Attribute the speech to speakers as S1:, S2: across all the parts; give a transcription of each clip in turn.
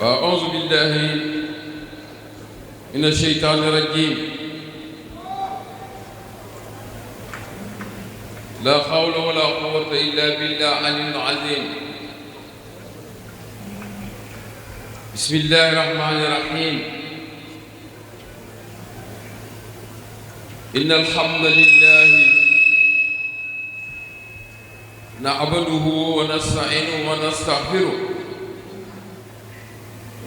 S1: أعوذ بالله من الشيطان الرجيم. لا حول ولا قوة إلا بالله العلي العظيم. بسم الله الرحمن الرحيم. إن الحمد لله نعبده ونستعينه ونستغفره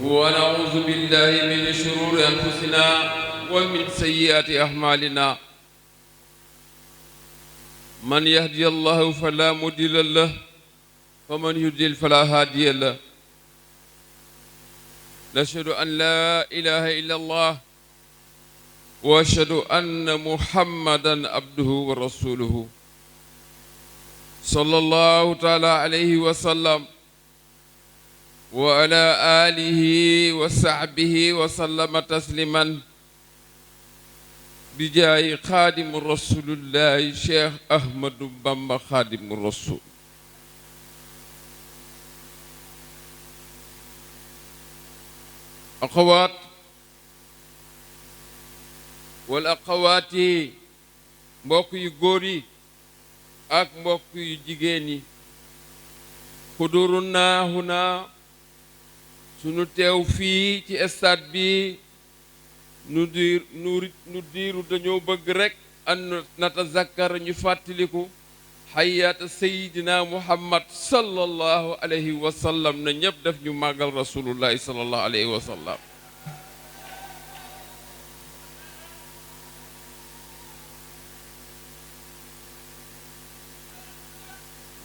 S1: ونعوذ بالله من شرور أنفسنا ومن سيئات أعمالنا. من يهدي الله فلا مضل له ومن يضلل فلا هادي له. نشهد أن لا إله إلا الله وأشهد أن محمدا عبده ورسوله صلى الله تعالى عليه وسلم وعلى آله وصحبه وسلم تسليما بجاه خادم رسول الله شيخ أحمد بامبا خادم الرسول. أخوات والأخوات mbokk yu góor yi ak mbokk yu jigéen yi, xuduruna huna sunu teew fii ci stade bi nu diiru dañoo bëgg rekk an natazakkar ñu fàttaliku xayaata sayidina muhammad sallallahu alayhi wa sallam. na ñëpp def ñu màggal rasulullahi sallallahu alayhi wa sallam.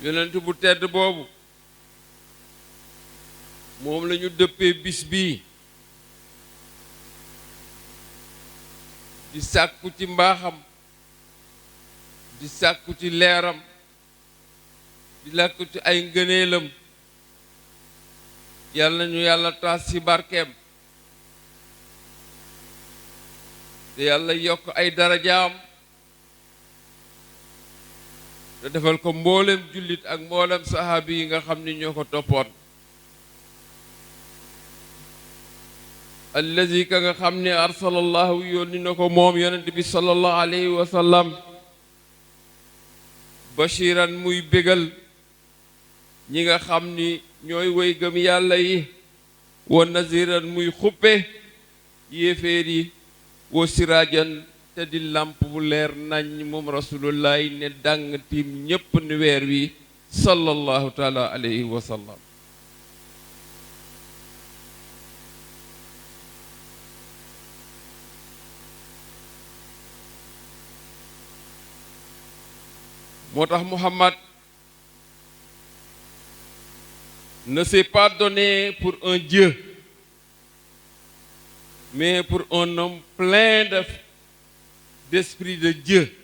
S1: yonent bu tedd boobu moom la ñu dëppee bis bii, di sàkku ci mbaaxam, di sàkku ci leeram, di làkku ci ay ngëneelam. yàlla ñu yàlla taas ci barkeem te yàlla yokk ay darajaam te defal ko mboolem jullit ak mboolem sahaabi yi nga xam ni ñoo ko toppoon. allazi ka nga xam ne arsalallahu yónni na ko moom yonent bi sallallahu alayhi wa sallam bashiran muy bégal ñi nga xam ni ñooy woy gëm yàlla yi, wa naziran muy xuppe yéeféer yi, wa sirajan te di làmp bu leer nañ moom rasulullahi ne dàng tiim ñépp ni weer wi sallallahu taala alayhi wa sallam. moo tax Muhammad ne s'est pas donné pour un Dieu, mais pour un homme plein d'esprit de Dieu.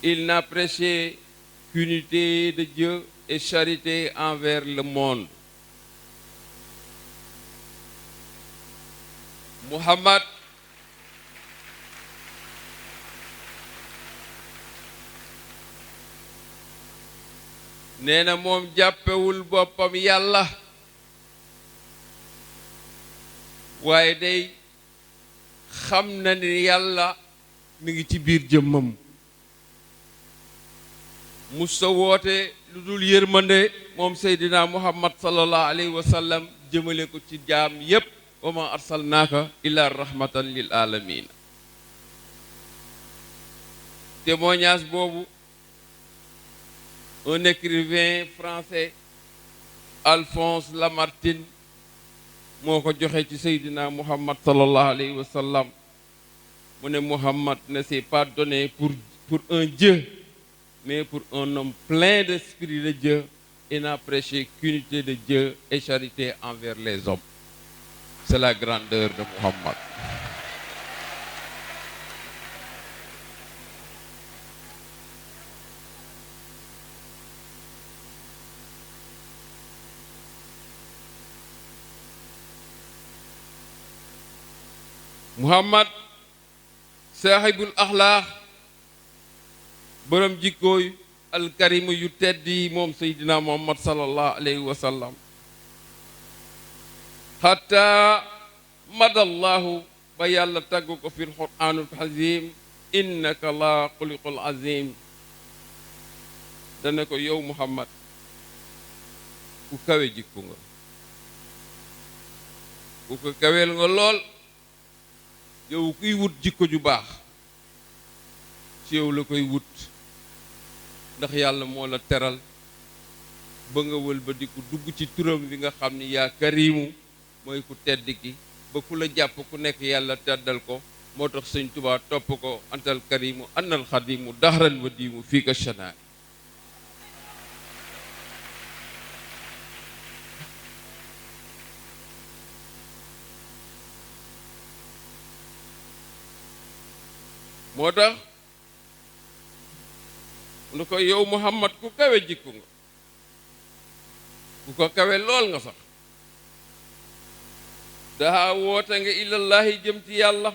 S1: Il n'a prêché qu'unité de Dieu et charité envers le monde. Muhammad nee na moom jàppewul boppam yàlla, waaye day xam na ni yàlla mi ngi ci biir jëmmam. musta woote lu dul yërmande moom seydina muhammad sallallahu alayhi wa sallam jëmale ko ci jaam yépp. wa ma arsalnaaka illa rahmatan lil alamin. témoignage boobu un écrivain français, Alphonse Lamartine, moo ko joxe ci seydina muhammad sallallahu alayhi wa sallam. mu ne Muhammad ne s'est pas donné pour un Dieu, mais pour un homme plein d'esprit de Dieu, et n'a prêché qu'unité de Dieu et charité envers les hommes. C'est la grandeur de Muhammad. Muhammad saaxibul axlaax, borom jikkooy alkarimu yu tedd yi moom seydina muhammad sallallahu alayhi wa sallam. xatta madallahu ba yàlla tagg ko fi alquranul azim innaka la xuliqul azim. dana ko yow Muhammad ku kawe jikku nga, ku ko kaweel nga lool. yow kuy wut jikko ju baax ci yow la koy wut, ndax yàlla moo la teral ba nga wëlbatiku dugg ci turam bi nga xam ni yaa karimu mooy ku tedd ki, ba ku la jàpp ku nekk yàlla teddal ko. moo tax sëñ Tuubaa topp ko antal karimu annal xadimu daxral wadimu fii ka shanaay. moo tax nu ko yow Muhammad ku kawe jikku nga, ku ko kawe lool nga sax. daa woote nga ilallahi jëm ci yàlla.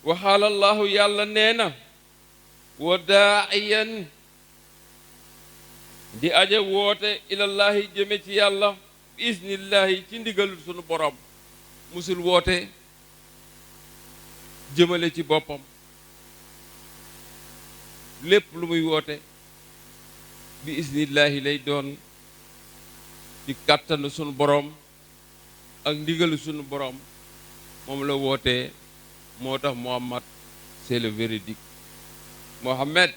S1: waxaalallahu yàlla nee na wa daaiyan di aja woote ilallahi jëme ci yàlla bi isnillahi ci ndigalul sunu borom. musul woote jëmale ci boppam, lépp lu muy woote bi isnillahi lay doon ci kàttanu sunu borom ak ndigalu sunu borom. moom la wootee. moo tax Muhammad c'est le véridique. Mohamed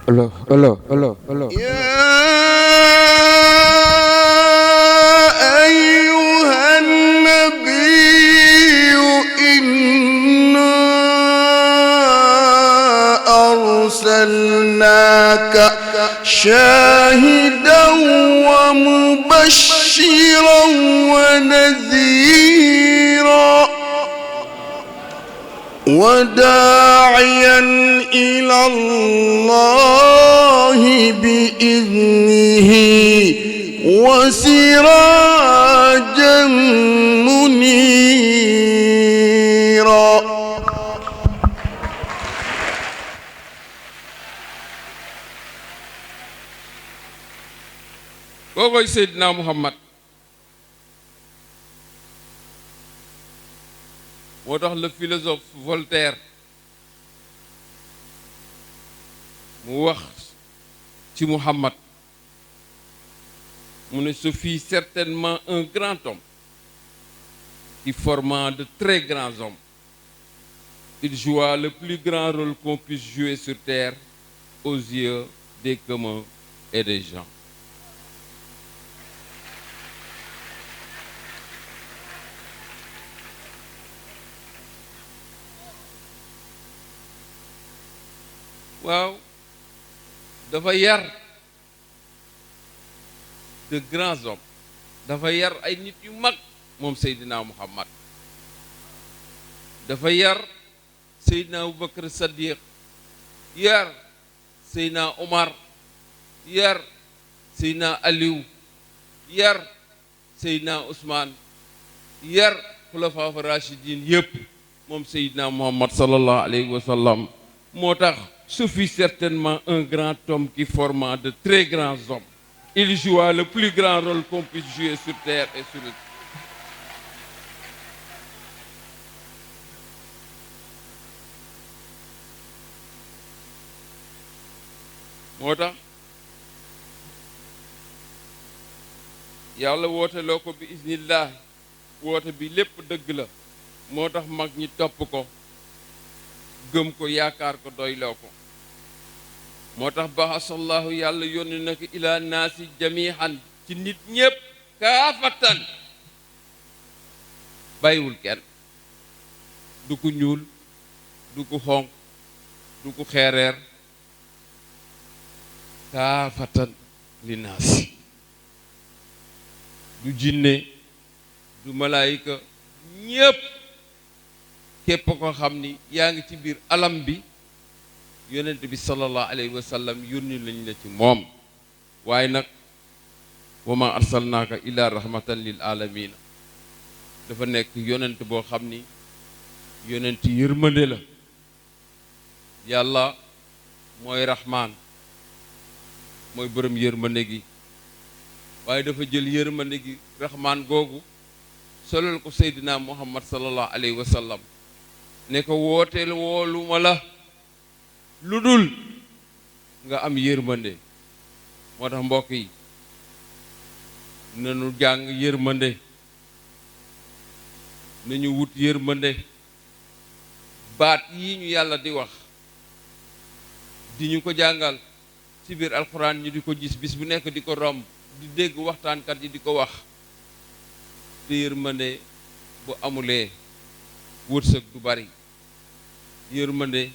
S2: الله يا أيها النبي إنا أرسلناك شاهدا ومبشرا ونذيرا وداعيا إلى الله بإذنه وسراجا منيرا.
S1: kookoy Seydina Muhammad. moo tax le philosophe Voltaire mu wax ci Muhammad mu ne ce fut certainement un grand homme qui forma de très grands hommes. Il joua le plus grand rôle qu'on puisse jouer sur terre aux yeux des communs et des gens. waaw dafa yar de grands hommes, dafa yar ay nit yu mag moom Seydina Muhammad. dafa yar Seydina Abubakar Saddiq, yar Seydina Omar, yar Seydina Aliou, yar Seydina Ousmane, yar xulafaa rachidin yëpp moom Seydina Muhammad sallallahu alayhi wa sallam. moo tax ce fut certainement un grand homme qui forma de très grands hommes. Il joua le plus grand rôle qu'on puisse jouer sur terre et sur le moo tax yàlla woote loo ko bi iznillah, woote bi lépp dëgg la. moo tax mag ñi topp ko, gëm ko, yaakaar ko, doyloo ko. moo tax baasallahu yàlla yónni na ko ila naasi jamihan ci nit ñépp kaafatan, bàyyiwul kenn. du ko ñuul, du ko xonq, du ko xeereer, kaafatan li naasi. du jinne, du malaayika, ñépp képp ko xam ni yaa ngi ci biir alam bi, yonent bi sallallahu alayhi wa sallam yónni lañ la ci moom. waaye nag wa ma arsalnaaka illa rahmatan lil alamina, dafa nekk yonent boo xam ni yonent yërmande la. yàlla mooy rahmaan mooy borom yërmande gi waaye dafa jël yërmande gi rahmaan googu solal ko seydina muhammad sallallahu alayhi wa sallam ne ko wooteel woolu ma la lu dul nga am yërmande moo tax mbokk yi nañu jàng yërmande nañu wut yërmande baat yi ñu yàlla di wax di ñu ko jàngal ci biir alxuraan ñu di ko gis bis bu nekk di ko romb di dégg waxtaankat yi di ko wax te yërmande bu amulee wërsëg du bari yërmande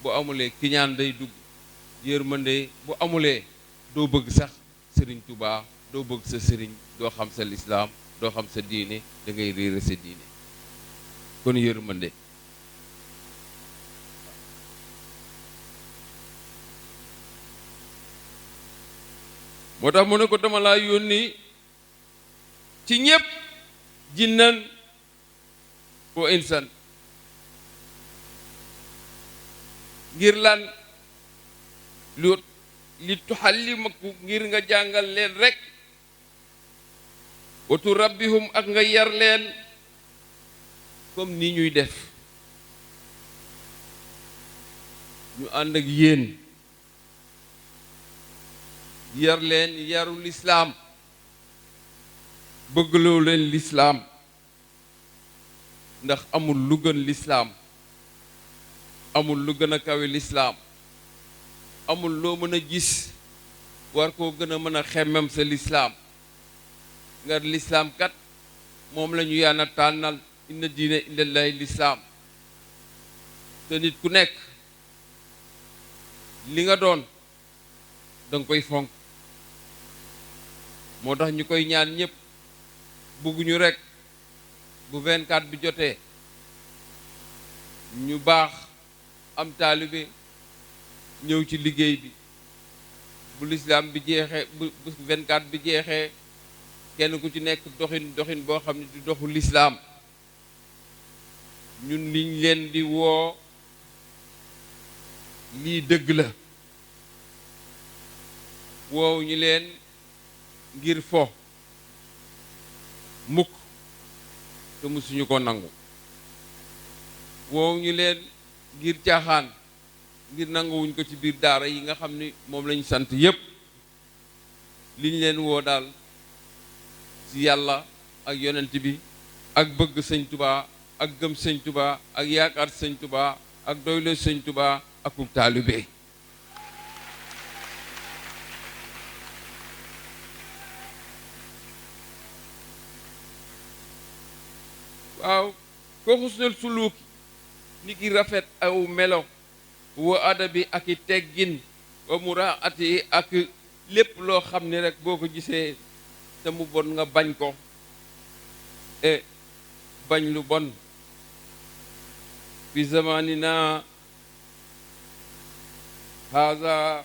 S1: bu amulee kiñaan day dugg yërmande bu amulee doo bëgg sax sëriñ Tuubaa doo bëgg sa sëriñ doo xam sa lislaam doo xam sa diine da ngay réere sa diine kon yërmande moo tax mu ne ko dama laa yónni ci ñépp jinnan wa insan ngir lan li tuxallimaku ngir nga jàngal leen rekk watu rabbihum ak nga yar leen comme ni ñuy def ñu ànd ak yéen yar leen yaru lislaam bëggloo leen lislaam ndax amul lu gën lislaam amul lu gën a kawe lislaam amul loo mën a gis war koo gën a mën a xemmem sa lislaam nga lislaam kat moom la ñu yaana tànnal inna diine indallahi lislaam te nit ku nekk li nga doon danga koy fonk moo tax ñu koy ñaan ñépp bëgguñu rekk bu 24 bi jotee ñu baax am taalibe ñëw ci liggéey bi bu lislaam bi jeexee bu 24 bi jeexee kenn ku ci nekk doxin boo xam ne di doxu lislaam ñun liñ leen di woo lii dëgg la woow ñu leen ngir fo mukk te musuñu ko nangu woow ñu leen ngir caaxaan ngir nanguwuñ ko ci biir daara yi nga xam ni moom lañu sant yépp liñ leen woo daal ci yàlla ak yonent bi ak bëgg sëñ Tuubaa ak gëm sëñ Tuubaa ak yaakaar sëñ Tuubaa ak doyle sëñ Tuubaa ak ub taalibe waaw ko xusnul suluuki ni ki rafet aw melo wa adabi ak i teggin wa muraati ak lépp loo xam ni rek boo ko gisee te mu bon nga bañ ko e bañ lu bon fi zamanina haza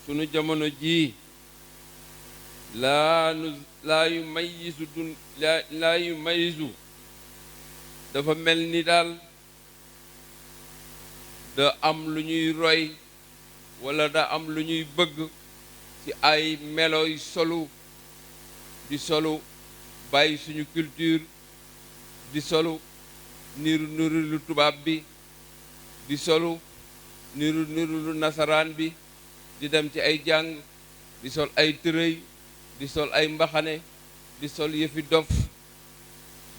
S1: sunu jamono ji laa yu mayisu dafa mel ni daal da am lu ñuy roy walla da am lu ñuy bëgg ci ay meloy solu di solu bàyyi suñu culture di solu niru lu tubaab bi di solu niru lu nasaraan bi di dem ci ay jàng di sol ay tërëy di sol ay mbaxane di sol yëfi dof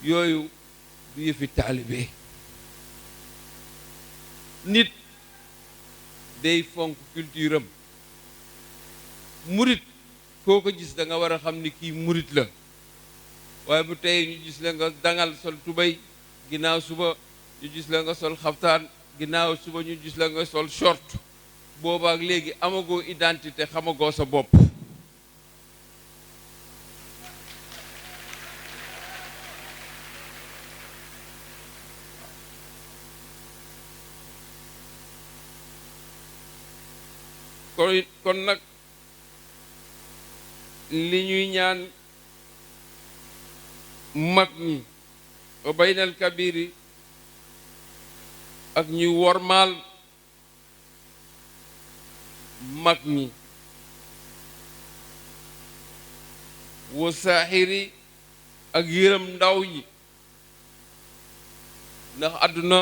S1: yooyu du yëfi taalibe nit day fonk culture am murit koo ko gis da nga war a xam ni kii murit la waaye bu tey ñu gis la nga dangal sol tubéy ginnaaw suba ñu gis la nga sol xaftaan ginnaaw suba ñu gis la nga sol short boobaak léegi amagoo identité xamagoo sa bopp kon nag li ñuy ñaan mag ñi wa baynal kabiri ak ñuy wormaal mag ñi wa saaxiri ak yërëm ndaw ñi ndax àdduna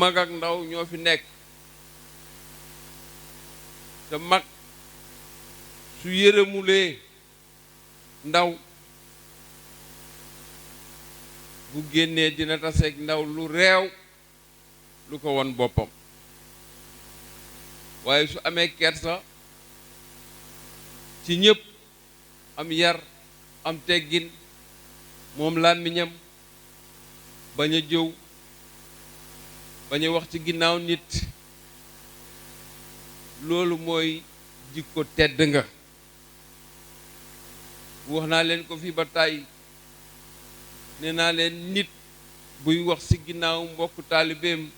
S1: mag ak ndaw ñoo fi nekk te mag su yërëmulee ndaw bu génnee dina taseeg ndaw lu réew lu ko won boppam waaye su amee kersa ci ñépp am yar am teggin moom làmmiñam bañ a jëw bañ a wax ci ginnaaw nit loolu mooy jikko tedd nga wax naa leen ko fii ba tàyyi nee naa leen nit buy wax ci ginnaaw mbokk taalibeem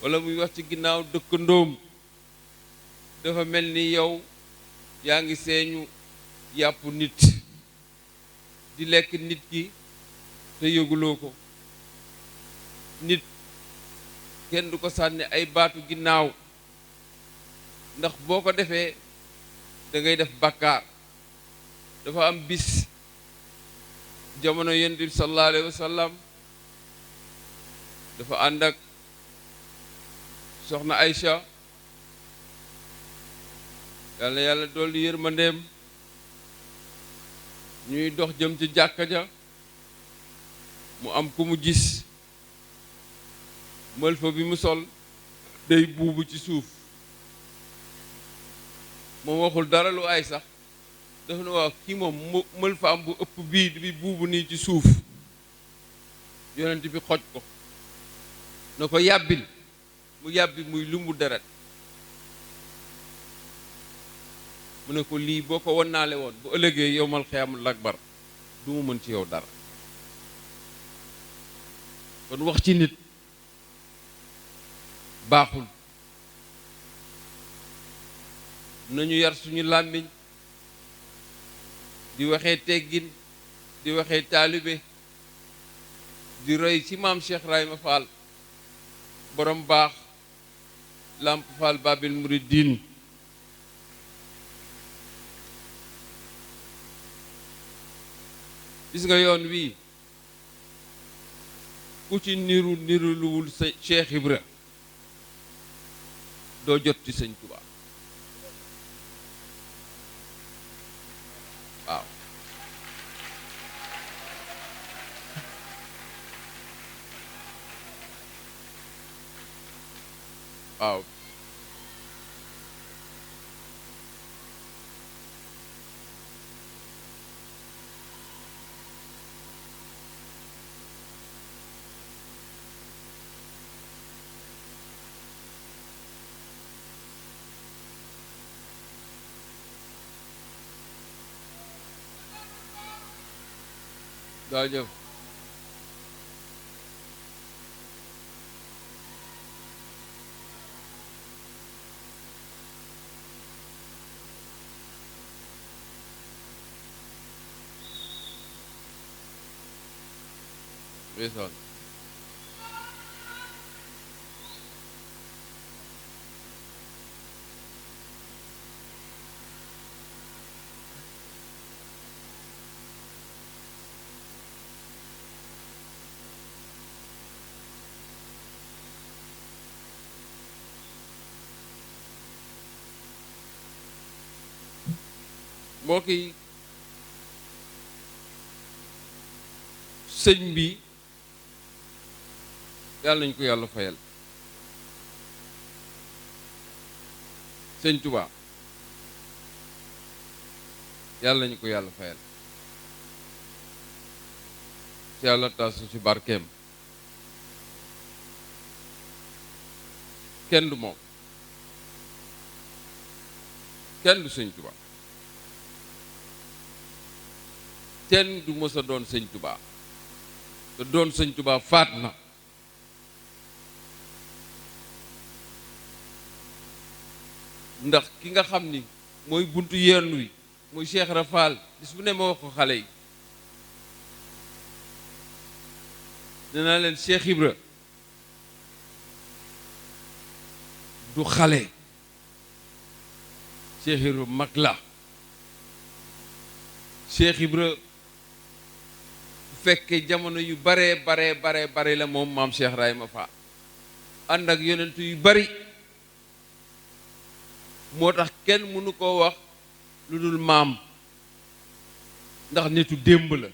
S1: walla muy wax ci ginnaaw dëkkandoom dafa mel ni yow yaa ngi seeñu yàpp nit di lekk nit ki te yëguloo ko nit kenn du ko sànni ay baatu ginnaaw ndax boo ko defee da ngay def bàkkaar dafa am bis jamono yonent bi sallallahu alayhi wa sallam dafa ànd ak soxna Aïcha yàlla yàlla dolli yërmandeem ñuy dox jëm ci jàkka ja mu am ku mu gis mël fa bi mu sol day buubu ci suuf moom waxul dara lu ay sax dafa ne waaw kii moom mël fa am bu ëpp bii bi buubu nii ci suuf yonent bi xoj ko na ko yàbbil mu yàbbi muy lumbu deret mu ne ko lii boo ko wannaale woon bu ëllëgee yowmal xiyaamul akbar du mu mën ci yow dara kon wax ci nit baaxul nañu yar suñu làmmiñ di waxee teggin di waxee taalibe di roy ci maam Cheikh Ibrahima Fall borom baax Lamp Fall Babil Mouridine gis nga yoon wii ku ci niruwul sa Cheikh Ibra doo jot ci sëñ Tuubaa waaw waaw jaajëf ndeysaan mbokk yi sëñ bi yàlla nañu ko yàlla fayal sëñ Tuubaa yàlla nañu ko yàlla fayal ci yàlla tasu ci barkeem kenn du moom kenn du sëñ Tuubaa kenn du mës a doon sëñ Tuubaa te doon sëñ Tuubaa faat na ndax ki nga xam ni mooy buntu yoon wi muy Cheikh Ibra Fall bis bu ne ma wax ko xale yi nee naa leen Cheikh Ibra du xale Cheikh Ibra mag la. Cheikh Ibra bu fekkee jamono yu bare la moom maam Cheikh Ibrahima Fall ànd ak yonent yu bari moo tax kenn mënu koo wax lu dul maam ndax nitu démb la.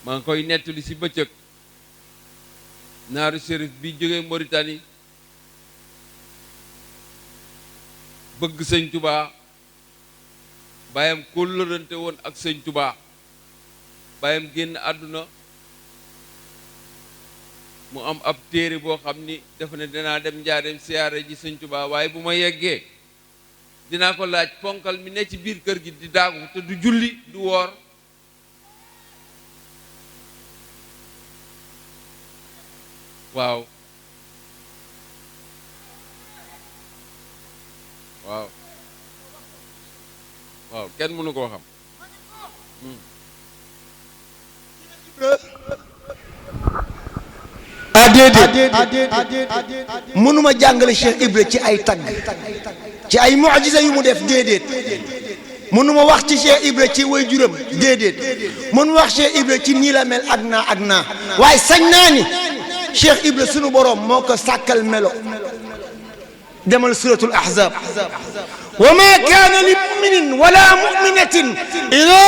S1: maa ngi koy nettali ci bëccëg naaru shérif bi jógee Mauritanie bëgg sëñ Touba baayam kóllërante woon ak sëñ Touba baayam génn àdduna mu am ab téere boo xam ni dafa ne danaa dem njaareem siyaare ji sëñ Touba waaye bu ma yeggee dinaa ko laaj ponkal mi ne ci biir kër gi di daagu te du julli du woor waaw waaw waaw kenn mënu koo xam
S3: déedéet mënuma jàngale Cheikh Ibra ci ay tagg ci ay mu'jiza yu mu def déedéet mënuma wax ci Cheikh Ibra ci way juram déedéet mënuma wax Cheikh Ibra ci nii la mel ak naa waaye sañ naa ni Cheikh Ibra sunu borom moo ko sàkkal melo demal suratul ahzab wa ma kaana li muminin wala muminatin ida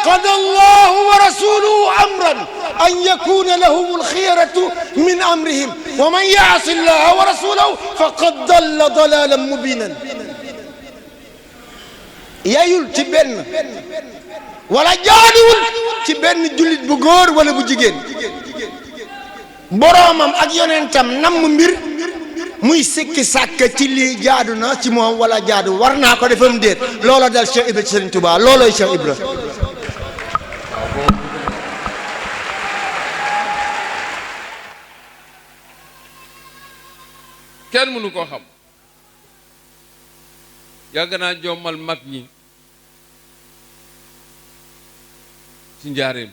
S3: qada allahu wa rasuluhu amran an yakuna lahum alxiyaratu min amrihim wa man yaasi allaha wa rasulahu faqad dalla dalalan mubinan yayul ci benn wala jaaduwul ci benn jullit bu góor wala bu jigéen boroomam ak yonentam namm mbir muy sikki sàkk ci lii jaadu na ci moom wala jaadu war naa ko defam déet loola dal Cheikh Ibra ci Sëriñ Tuubaa loolooy Cheikh Ibra
S1: kenn mënu koo xam yàgg naa jommal mag ñi ci njaareem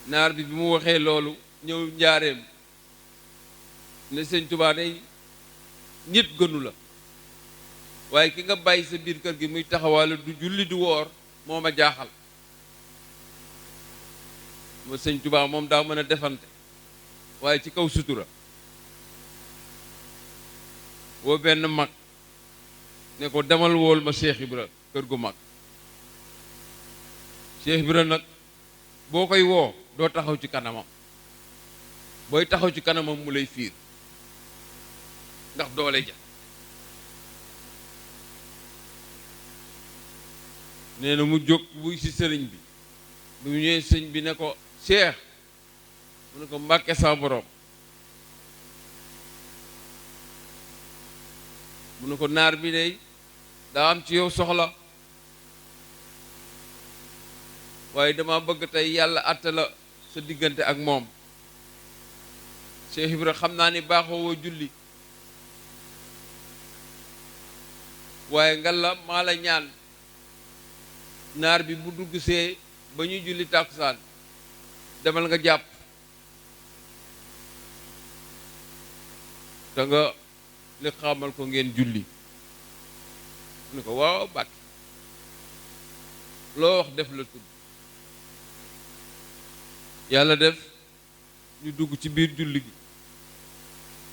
S1: naar bi mu waxee loolu ñëw njaareem ne sëñ Tuubaa day nit gënu la waaye ki nga bàyyi sa biir kër gi muy taxawaalu du julli du woor moo ma jaaxal ma sëñ Tuubaa moom daa mën a defante waaye ci kaw sutura woo benn mag ne ko demal wool ma Cheikh Ibra kër gu mag Cheikh Ibra nag boo koy woo doo taxaw ci kanamam booy taxaw ci kanamam mu lay fiir ndax doole ja nee na mu jóg buy ci sëriñ bi bu ñëwee sëñ bi ne ko Cheikh mu ne ko Mbàkke sa borom mu ne ko naar bi day daa am ci yow soxla waaye dama bëgg tey yàlla àtte la sa diggante ak moom Cheikh Ibra xam naa ni baaxoo woo julli waaye nga la maa la ñaan naar bi bu dugg see ba ñuy julli tàkkusaan demal nga jàpp te nga li xamal ko ngeen julli mu ne ko waaw Mbàkke loo wax def la tudd yàlla def ñu dugg ci biir julli gi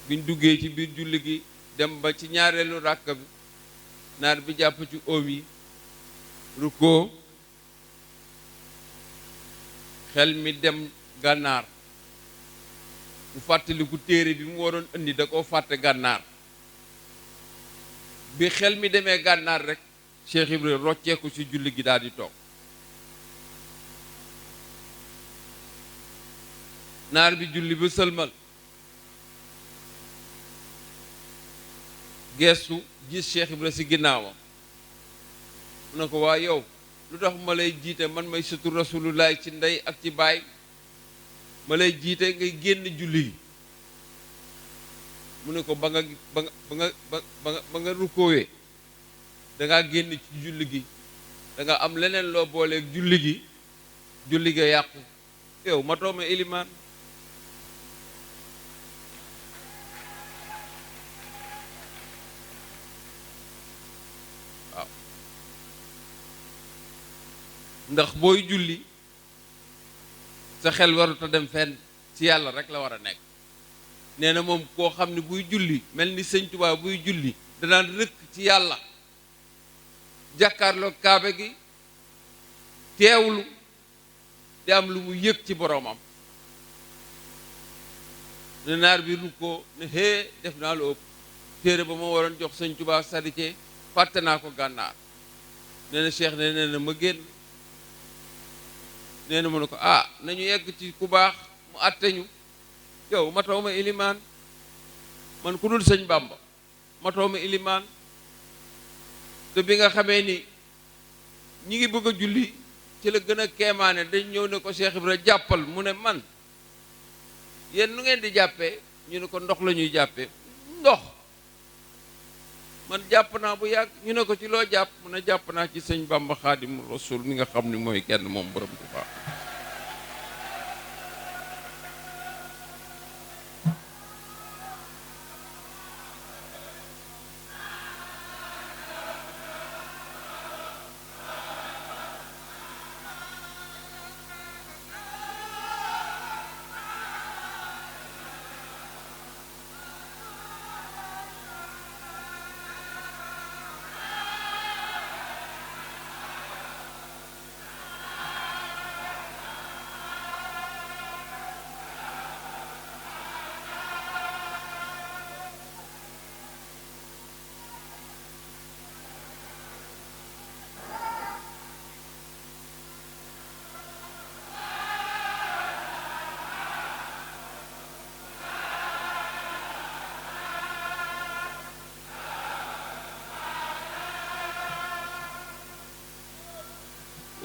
S1: biñ duggee ci biir julli gi dem ba ci ñaareelu ràkk bi naar bi jàpp ci oom yi rukkoo xel mi dem gànnaar mu fàttaliku téere bi mu waroon indi da koo fàtte gànnaar bi xel mi demee gànnaar rek Cheikh Ibrahima rocceeku ci julli gi daal di toog naar bi julli ba sëlmal geestu gis Cheikh Ibrahima ci ginnaawam mu ne ko waa yow lu tax ma lay jiite man may sëtu rasulullaay ci ndey ak ci baay ma lay jiite ngay génn julli gi mu ne ko ba nga rukkoowee dangaa génn ci julli gi da nga am leneen loo booleeg julli ga yàqu yow matoo ma ilimaan waaw ndax booy julli sa xel warut a dem fenn ci yàlla rek la war a nekk nee na moom koo xam ne buy julli mel ni sëñ Tuubaa buy julli danaan rëkk ci yàlla jàkkaarloo kaabe gi teewlu di am lu mu yëg ci boroomam ne naar bi rukkoo ne hee def naa lu ëpp téere ba ma waroon jox sëñ Tuubaa sadicee fàtte naa ko gànnaar nee na Cheikh ne nee na ma génn nee na mu ne ko nañu yegg ci ku baax mu àtte ñu yow matoo ma ilimaan man ku dul sëñ Bàmba matoo ma ilimaan te bi nga xamee ni ñi ngi bëgg a julli ci la gën a keemaane dañ ñëw ne ko Cheikh Ibra jàppal mu ne man yéen nu ngeen di jàppee ñu ne ko ndox la ñuy jàppee ndox man jàpp naa bu yàgg ñu ne ko ci loo jàpp mu ne jàpp naa ci sëñ Bàmba Xaadimu Rasuul mi nga xam ni mooy kenn moom borom bu baax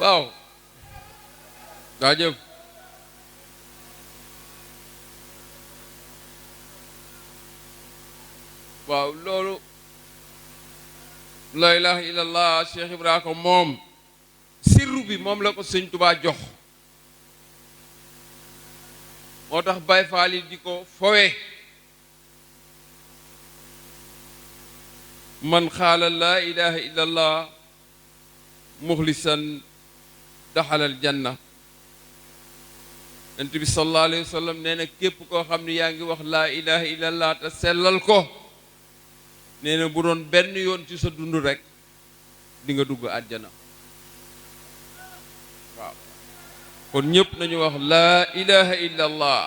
S1: waaw jaajëf waaw loolu la ilaha illallah Cheikh Ibrahima moom sirru bi moom la ko sëñ Tuubaa jox moo tax Baay Faal yi di ko fowe man xaala laa ilaha illallah muxlisan daxalal janna Yonent bi sallallahu alayhi wa sallam nee na képp koo xam ne yaa ngi wax laa ilaha illallah te sellal ko nee na bu doon benn yoon ci sa dund rek di nga dugg àjjana waaw kon ñépp nañu wax laa ilaha illallah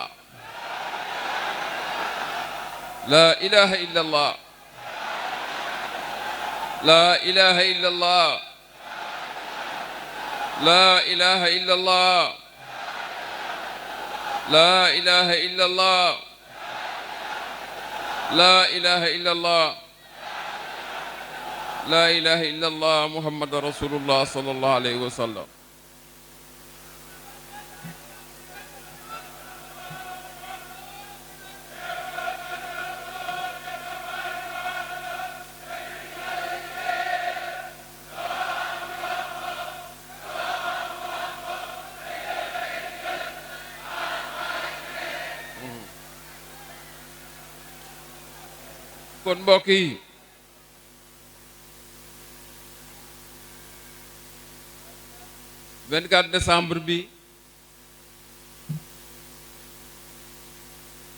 S1: laa ilaha illallah laa ilaha illallah laa ilaha illallah laa ilaha illallah laa ilaha illallah laa ilaha illallah muhammad rasulullah sallallahu alayhi wa sallam kon mbokk yi décembre bi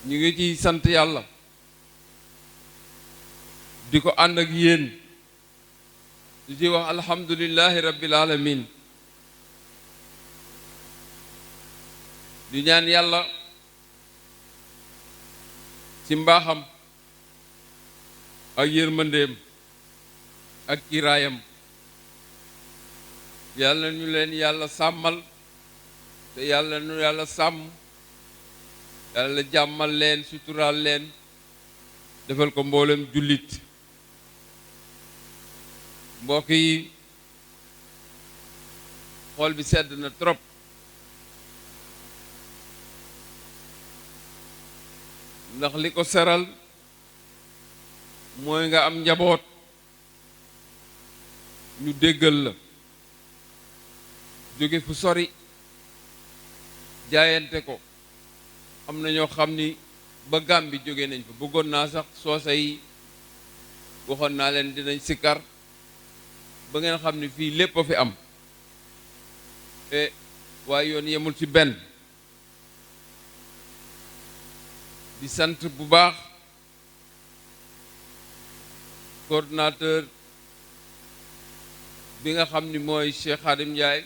S1: ñu ngi ciy sant yàlla di ko ànd ak yéen di ci wax alhamdulillahi rabbil alamin di ñaan yàlla ci mbaaxam ak yërmandeem ak kiraayam yàlla ñu leen yàlla sàmmal te yàlla ñu yàlla sàmm yàlla jàmmal leen suturaal leen defal ko mboolem jullit mbokk yi xool bi sedd na trop ndax li ko seral mooy nga am njaboot ñu déggal la jóge fu sori jaayante ko am na ñoo xam ni ba Gàmbi jóge nañ fa bëggoon naa sax soose yi waxoon naa leen dinañ sikkar ba ngeen xam ni fii lépp a fi am waaye yoon yemul ci benn di sant bu baax coordinateur bi nga xam ni mooy Cheikh Khadim Ndiaye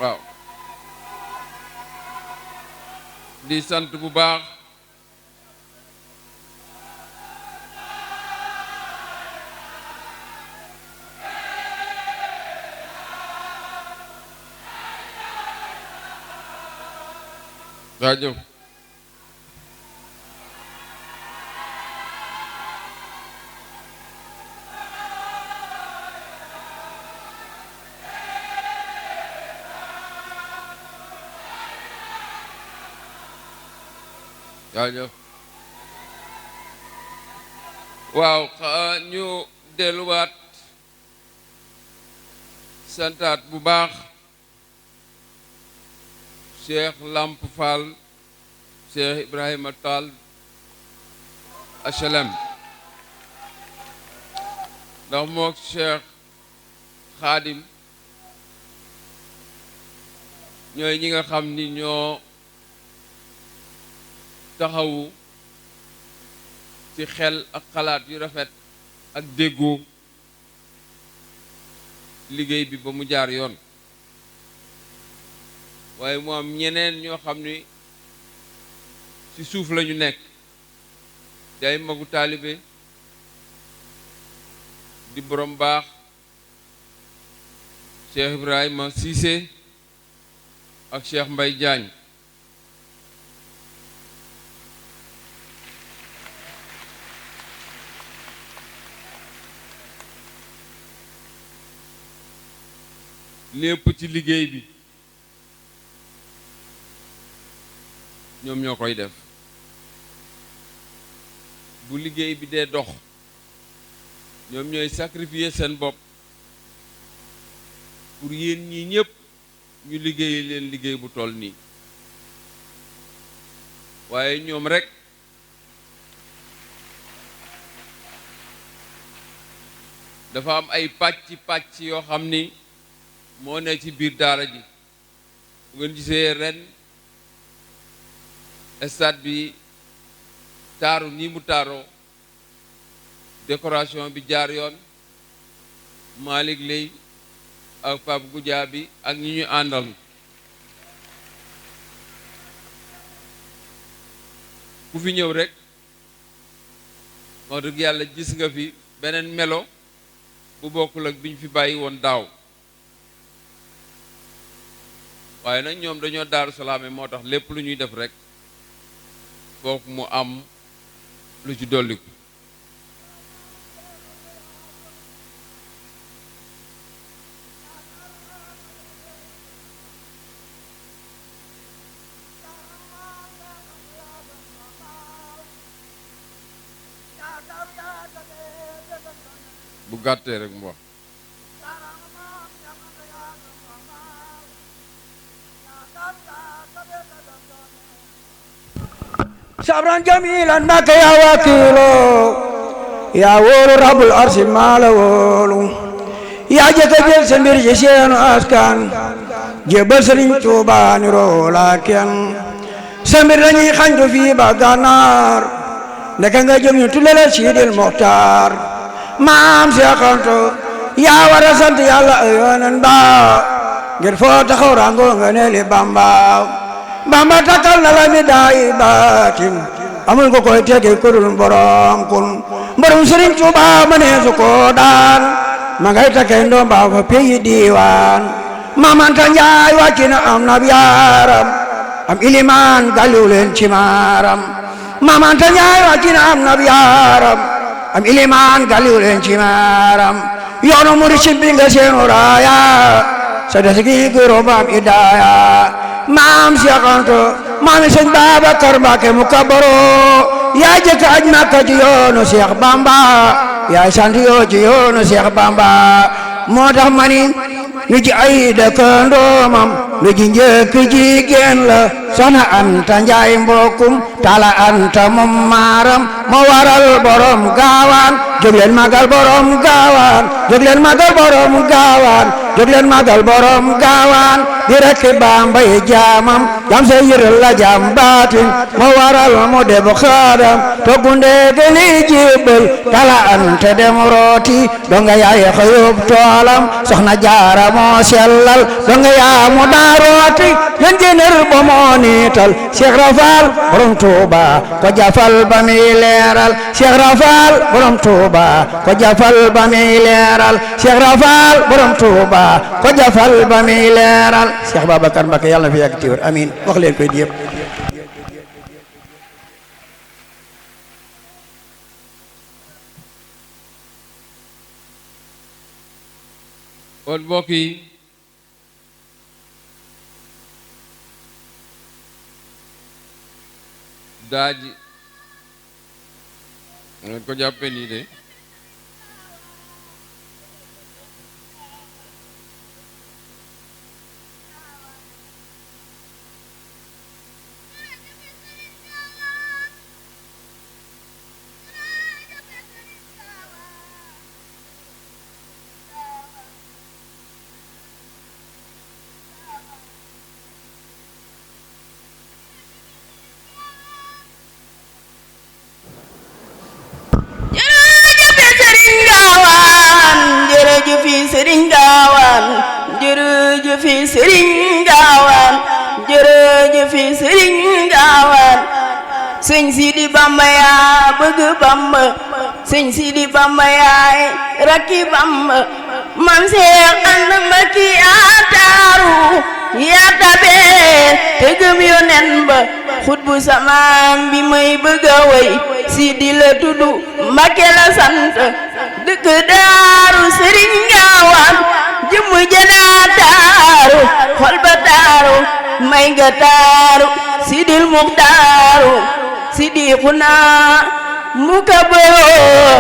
S1: waaw di sant bu baax jaajëf jaajëf waaw ñu delluwaat santaat bu baax Cheikh Lamp Fall Cheikh Ibrahima Tall HLM ndax mook Cheikh Khadim ñooy ñi nga xam ni ñoo taxawu ci xel ak xalaat yu rafet ak déggoo liggéey bi ba mu jaar yoon waaye mu am ñeneen ñoo xam ni ci suuf lañu nekk di ay magu taalibe di borom baax Cheikh Ibrahima Cissé ak Cheikh Mbaye Diagne lépp ci liggéey bi ñoom ñoo koy def bu liggéey bi dee dox ñoom ñooy sacrifier seen bopp pour yéen ñi ñëpp ñu liggéey leen liggéey bu toll nii waaye ñoom rekk dafa am ay pàcc yoo xam ni moo ne ci biir daara ji bu ngeen gisee ren stade bi taaru nii mu taaroo décoration bi jaar yoon Malick Lay ak Pape Goudia bi ak ñi ñu àndal ku fi ñëw rek wax dëgg yàlla gis nga fi beneen melo bu bokkul ak bi ñu fi bàyyi woon daaw waaye nag ñoom dañoo Daaru Salaam moo tax lépp lu ñuy def rek foog mu am lu ci dolliku bu gàttee rek mu wax
S4: sabran jamilan maka ya wakilo ya wóolu rabbul arsi maala wóolu yaa jëkka jël sa mbir ci seenu askan jébbal Sëriñ Tuubaa ni roola kenn sa mbir lañuy xañtu fii ba gànnaar ndeka nga jëm ñu tuddale Sidil Muxtaar maam Seex Anta yaa war a sant yàlla ay yoneen ba ngir foo taxaw rango nga ne li Bamba Bamba takkal na la mi daayi baatin amul ko koy tege kudul borom kun borom Sëriñ Tuubaa ma nee su ko daan ma ngay takkee ndomba fa peyi diiwaan Maam Anta Njaay wàcc na am na yaaram am ilimaan gàlliw leen ci maaram Maam Anta Njaay wàcc na am na yaaram am ilimaan gàlliw leen ci maaram yoonu murid ci bi nga seenu raaya sa des gi gërëm am idaaya maam Seex Anta maami Sëñ Babakar Mbàkke mu kabaro yaa jëkk aj Makka ci yoonu Cheikh Bamba yaay sant yoo ci yoonu Cheikh Bamba moo tax mani nu ci ay dëkkandoomam nu ci njëkk jigéen la soxna Anta Njaay mbokkum Talla Anta moom maaram moo waral borom gaawaan jóg leen magal borom gaawaan jóg leen magal borom gaawaan jóg leen magal borom gaawaan di rekk Bamba yi jaamam jam se yëral la jam baatin moo waral mu deb xaadam toggu ndeege li jébbal Talla Anta dem rooti donga yaay xëyub toolam soxna Jaara moo sellal donga yaa mu daa rooti yen jener ba moo niital Cheikh Rafal borom Tuuba ko jafal ba mi leeral Cheikh Rafal borom Tuuba ko jafal ba mi leeral Cheikh Rafal borom Tuuba ko jafal ba mi leeral Cheikh Babacar Mbacké yàlla na fi yàgg tiwër amiin wax leen koy di yëpp
S1: kon mbokk yi daaji ngeen ko jàppe nii de
S5: Sëriñ Gaawaan jërëjëf Sëriñ Gaawaan jërëjëf Sëriñ Gaawaan sëñ Sidi Bamba yaa bëgg Bamba sëñ Sidi Bamba yaay rakki Bamba mam Seex Anta Mbakke yaa taaru yaa tabe te gëm Yonent ba xutbu samaan bi may bëgg a way Sidi la tuddu Mbakke la sant dëkk daaru Sëriñ Gaawaan jëmm jënaa taaru xol ba taaru may nga taaru Sidil Muxtaaru Sidi xuna mu ka boo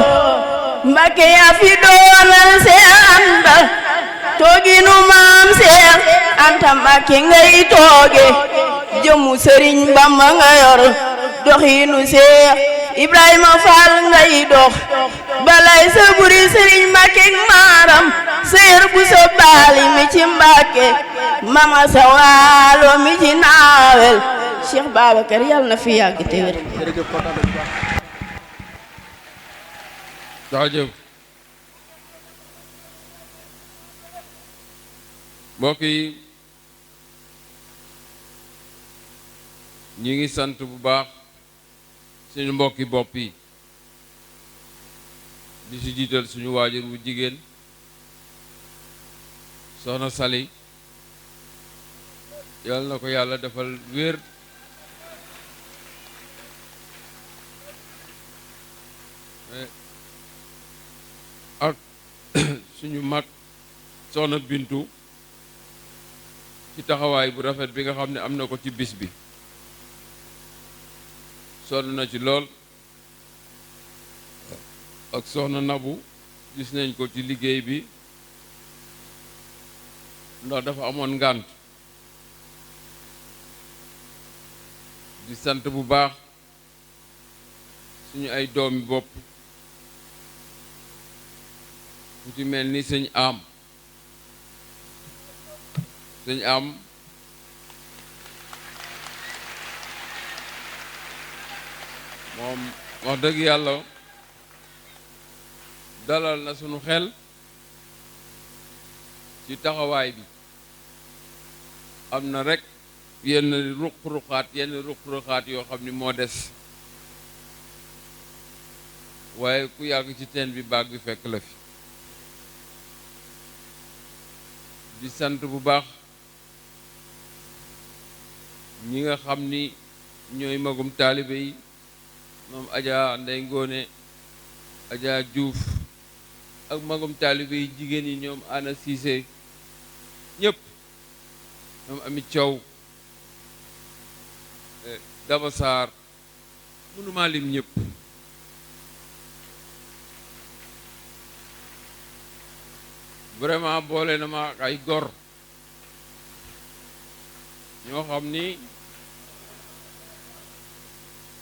S5: Mbakke yaa fi doonal Seex Anta tooginu maam Seex Anta Mbakke ngay tooge jëmmu Sëriñ Bamba nga yor doxinu Seex Ibrahima Fall ngay dox balay sa buri Sëriñ Mbakke maaram seer bu sa baali mi ci Mbakke mama sa waalo mi ci naawel Cheikh Babacar yàlla na fi yàgg te wér
S1: jaajëf mbokk yi ñi ngi sant bu baax suñu mbokki bopp yi di ci jiital suñu waajur bu jigéen soxna Sali yàlla na ko yàlla defal wér ak suñu mag soxna Bintu ci taxawaay bu rafet bi nga xam ne am na ko ci bis bi sonn na ci lool ak soxna Nabu gis nañ ko ci liggéey bi ndax dafa amoon ngànt di sant bu baax suñu ay doomi bopp ku ci mel ni sëñ am moom wax dëgg yàlla dalal na sunu xel ci taxawaay bi am na rek yenn ruq-ruqaat yoo xam ni moo des waaye ku yàgg ci teen bi baag bi fekk la fi di sant bu baax ñi nga xam ni ñooy magum taalibe yi moom Adja Ndey Ngoone Adja Diouf ak magum taalibe yi jigéen yi ñoom Ana Cissé ñëpp ñoom Ami Thiaw Daba Sarr mënumaa lim ñëpp vraiment boole na ma ak ay gor ñoo xam ni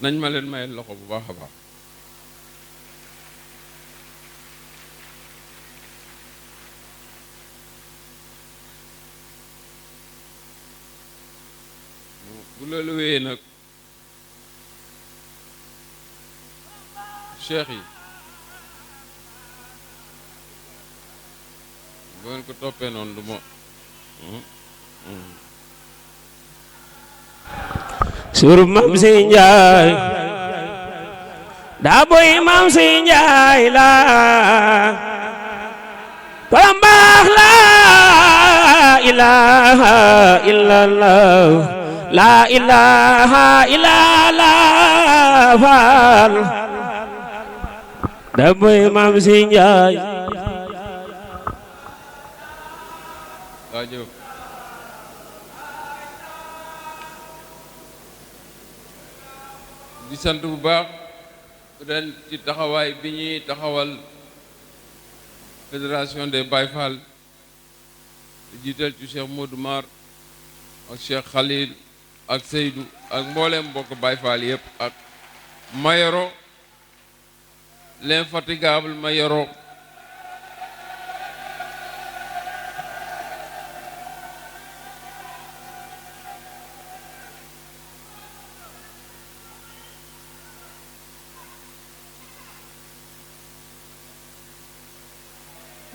S1: nañ ma leen mayel loxo bu baax a baax bu loolu wéyee nag cheikh yi bu ngeen ko toppee noonu du ma
S6: surub mam si njaay daa boy mam si njaay la borom baax la ilaha illallah la ilaha illallah faal daa boy mam si njaay
S1: waajur di sant bu baax ren ci taxawaay bi ñuy taxawal fédération des Baye Fall di jiital ci Cheikh Modou Mar ak Cheikh Khalil ak Seydou ak mboolem mbokk Baye Fall yëpp ak Mayoro l'infatigable Mayoro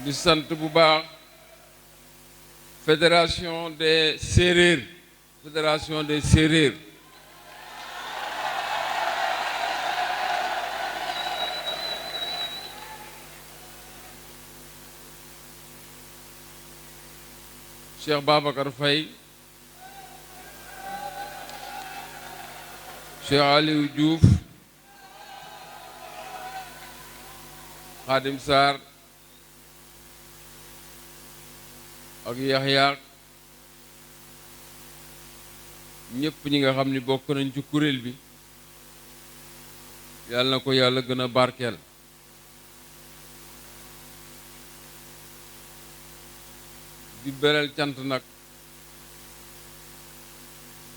S1: di sant bu baax fédération des Sérères Cheikh Babacar Faye Cheikh Aliou Diouf Khadim Sarr ak Yaxya ñëpp ñi nga xam ni bokk nañ ci kuréel bi yàlla na ko yàlla gën a barkeel di beral cant nag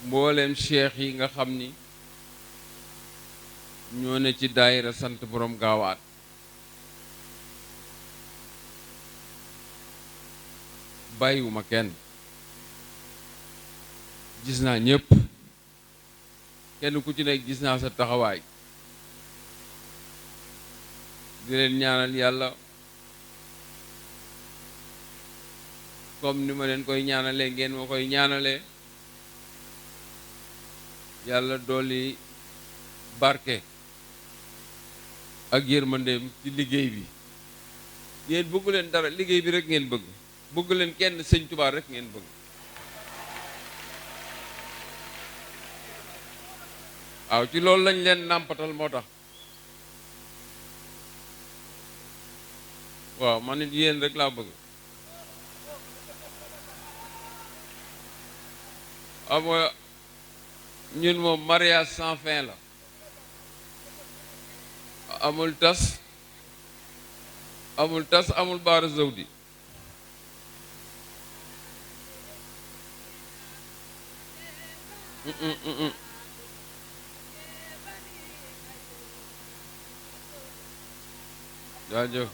S1: mbooleem cheikh yi nga xam ni ñoo ne ci daayira sant borom gaawaat bàyyiwuma kenn gis naa ñëpp kenn ku ci nekk gis naa sa taxawaay di leen ñaanal yàlla comme ni ma leen koy ñaanalee ngeen ma koy ñaanalee yàlla dolli barke ak yërmandeem ci liggéey bi yéen bëggu leen dara liggéey bi rek ngeen bëgg leen kenn sëñ Tuubaa rek ngeen bëgg waaw ci loolu lañ leen nàmpatal moo tax waaw man it yéen rek laa bëgg amoo ñun moom mariage sans fin la amul tas amul baara zawdi jaajëf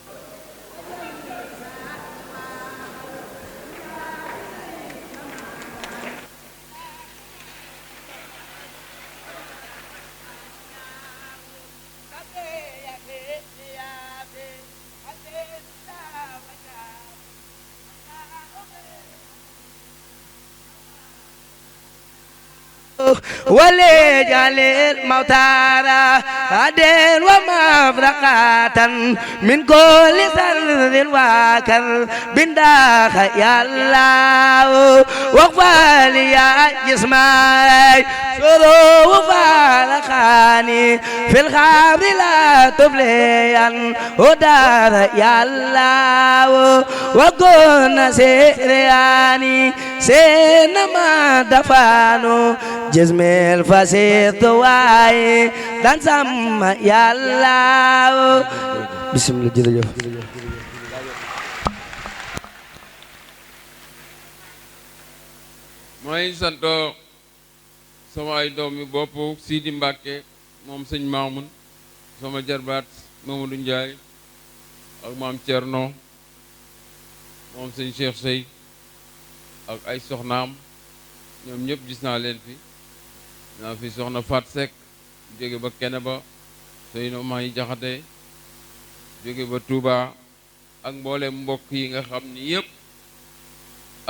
S4: وليجعل الموتارى عدن ومفرقة من كل سر وكر بنداخ يا الله واغفر يا جسمي شروع فالخاني في الخبر لا تبليا ودار يا الله وكن سيرياني سينما دفانو جسم الفسيط واي دان سام يالله بسم الله جرجف
S1: mooy sant sama ay doom yi bopp Sidi Mbàkke moom sëñ Maamun sama jarbaat Mamadou Ndiaye ak maam Thierno moom sëñ Cheikh Sey ak ay soxnaam ñoom ñëpp gis naa leen fi naa fi soxna Fat Seck jóge ba Keneba Seyno maa yi jaxate jóge ba Touba ak mboolem mbokk yi nga xam ni yëpp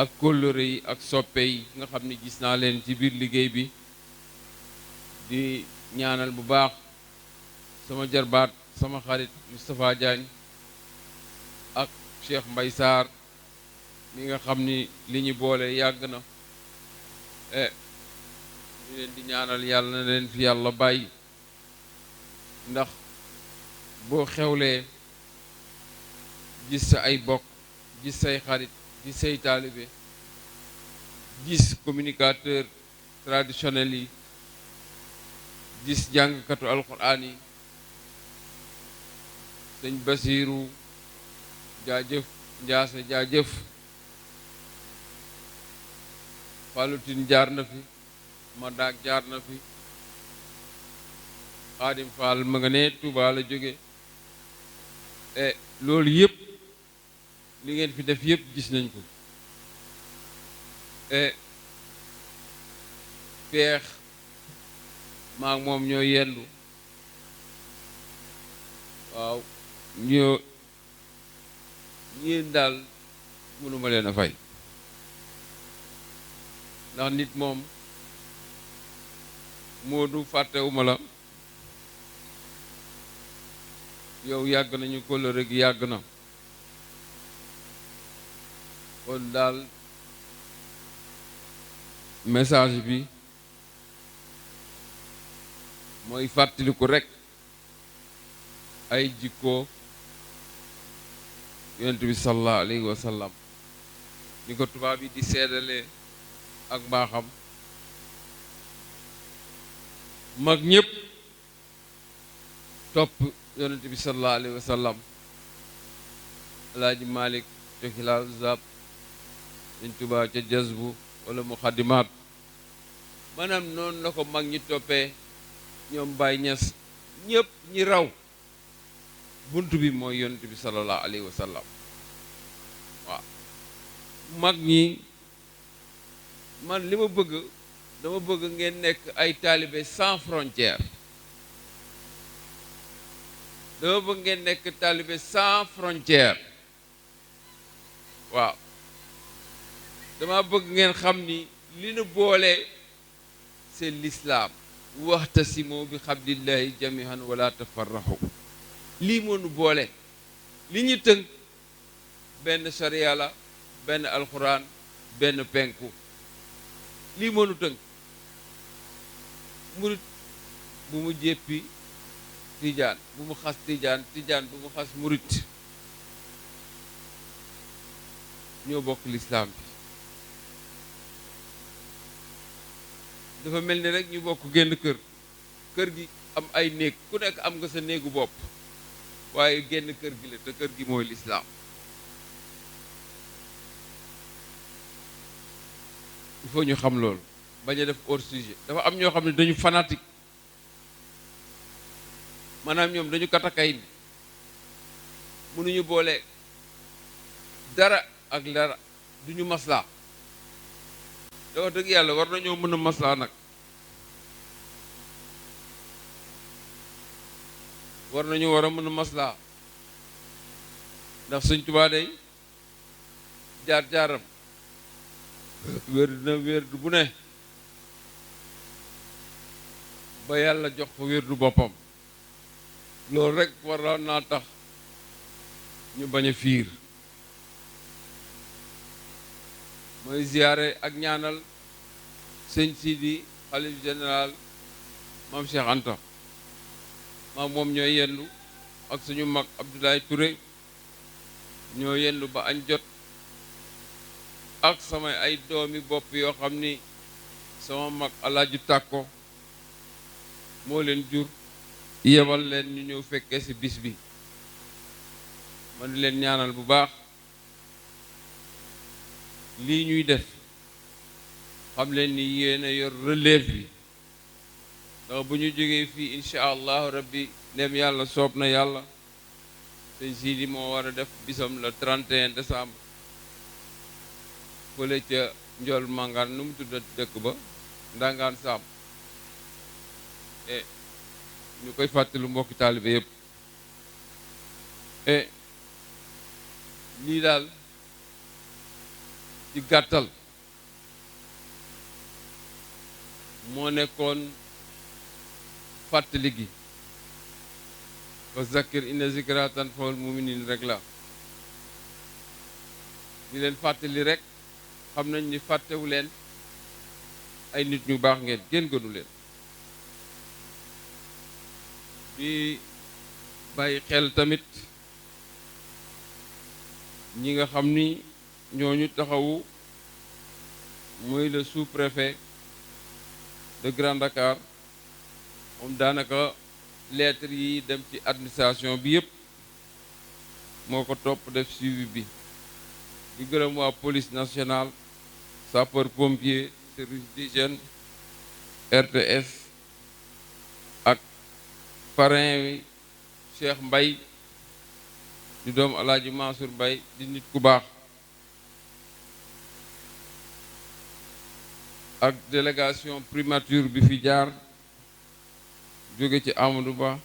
S1: ak kóllëre yi ak soppe yi nga xam ni gis naa leen ci biir liggéey bi di ñaanal bu baax sama jarbaat sama xarit Moustapha Diagne ak Cheikh Mbay Sarr mi nga xam ni li ñu boole yàgg na ñu leen di ñaanal yàlla na leen fi yàlla bàyyi ndax boo xewlee gis sa ay bokk gis say xarit gis say taalibe gis communicateur traditionnel yi gis jàngkatu alquran yi sëñ Basiiru jaajëf Njaase jaajëf Falutin jaar na fi Madak jaar na fi Xaadim Fall ma nga ne Tuuba la jóge loolu yëpp li ngeen fi def yëpp gis nañ ko peex maa ngi moom ñoo yendu waaw ñeen daal mënuma leen a fay ndax nit moom moo du fàttewuma la yow yàgg nañu kóllëre gi yàgg na kon daal message bi mooy fàttaliku rekk ay jikko yonent bi sallallahu alayhi wa sallam ni ko tubaab yi di seedalee ak mbaaxam mag ñépp topp yonent bi sallallahu alayhi wa sallam alaaji Malik ca Xilaas Zab Sëñ Tuubaa ca Jazbu wala Muxaddimaat maanaam noonu la ko mag ñi toppee ñoom Baay Ñas ñépp ñi raw bunt bi mooy yonent bi sallallahu alayhi wa sallam waaw mag ñi man li ma bëgg dama bëgg ngeen nekk ay taalibe sans frontière dama bëgg ngeen nekk taalibe sans frontière waaw dama bëgg ngeen xam ni li nu boole c'est l'islam waxtasimu bi hablillahi jamihan wala tafarrahu lii moo nu boole li ñu tënk benn sharia la benn alxuraan benn penku lii moo nu tënk murit bu mu jéppi tijaan bu mu xas tijaan tijaan bu mu xas murit ñoo bokk lislaam bi dafa mel ni rek ñu bokk génn kër gi am ay néeg ku nekk am nga sa néegu bopp waaye génn kër gi la te kër gi mooy lislaam il faut ñu xam loolu bañ a def hors sujet dafa am ñoo xam ne dañu fanatique maanaam ñoom dañu katakay ni mënuñu boole dara ak dara duñu maslaa da wax dëgg yàlla war nañoo mën a maslaa nag war a mën a maslaa ndax Sëñ Tuubaa day jaar-jaaram wérdu bu ne ba yàlla jox ko wérdu boppam loolu rek war naa tax ñu bañ a fiir mooy ziyaare ak ñaanal sëñ Sidi xalif général maam Cheikh Anta maam moom ñooy yendu ak suñu mag Abdoulaye Touré ñoo yendu ba añ jot ak samay ay doomi bopp yoo xam ni sama mag Alaaji Tàkko moo leen jur yebal leen ñu ñëw fekkee ci bis bi ma di leen ñaanal bu baax lii ñuy def xam leen ni yéen a yor relève bi ndax bu ñu jógee fii incha allahu rabbi ndem yàlla soob na yàlla sëñ Sidi moo war a def bisam le 31 décembre fële ca Njool Mangaan nu mu tudda dëkk ba Ndangaan Saam ñu koy fàttali mbokki taalibe yëpp lii daal ci gàttal moo nekkoon fàttali gi wa zakkir inna zikra tanfa'ul mu'minin rek la di leen fàttali rek xam nañ ni fàttewu leen ay nit ñu baax ngeen kenn gënu leen di bàyyi xel tamit ñi nga xam ni ñooñu taxawu mooy le sous-préfet de Grand Dakar moom daanaka lettre yi dem ci administration bi yëpp moo ko topp def suivi bi di gërëm waa police nationale sapeur pompier service d'hygiène RTS ak parrain wi Cheikh Mbay di doom Alaaji Mansour Mbay di nit ku baax ak délégation primature bi fi jaar jóge ci Amadou Ba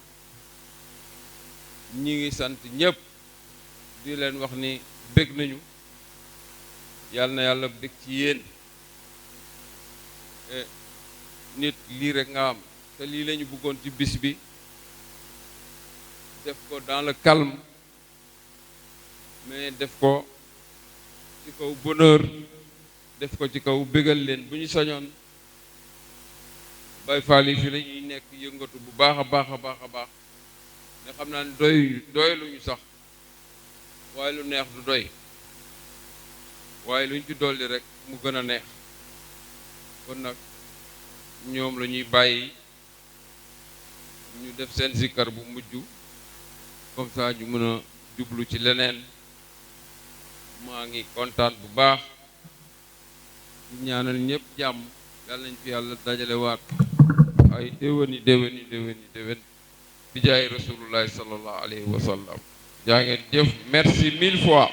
S1: ñi ngi sant ñëpp di leen wax ni bég nañu yàlla na yàlla bég ci yéen nit lii rek nga am te lii lañu bëggoon ci bis bi def ko dans le calme mais def ko ci kaw bonheur def ko ci kaw bégal leen bu ñu sañoon Baay Faal yi fi la ñuy nekk yëngatu bu baax a baax a baax a baax nga xam naa ne doy luñu sax waaye lu neex du doy waaye luñ ci dolli rek mu gën a neex kon nag ñoom la ñuy bàyyi ñu def seen zikkar bu mujj comme ça ñu mën a jublu ci leneen maa ngi kontaan bu baax di ñaanal ñëpp jàmm yàlla nañ fi yàlla dajale waat ay déwéni bi jaay rasulullahi sallallahu alayhi wa sallam jaa ngeen jëf merci 1000 fois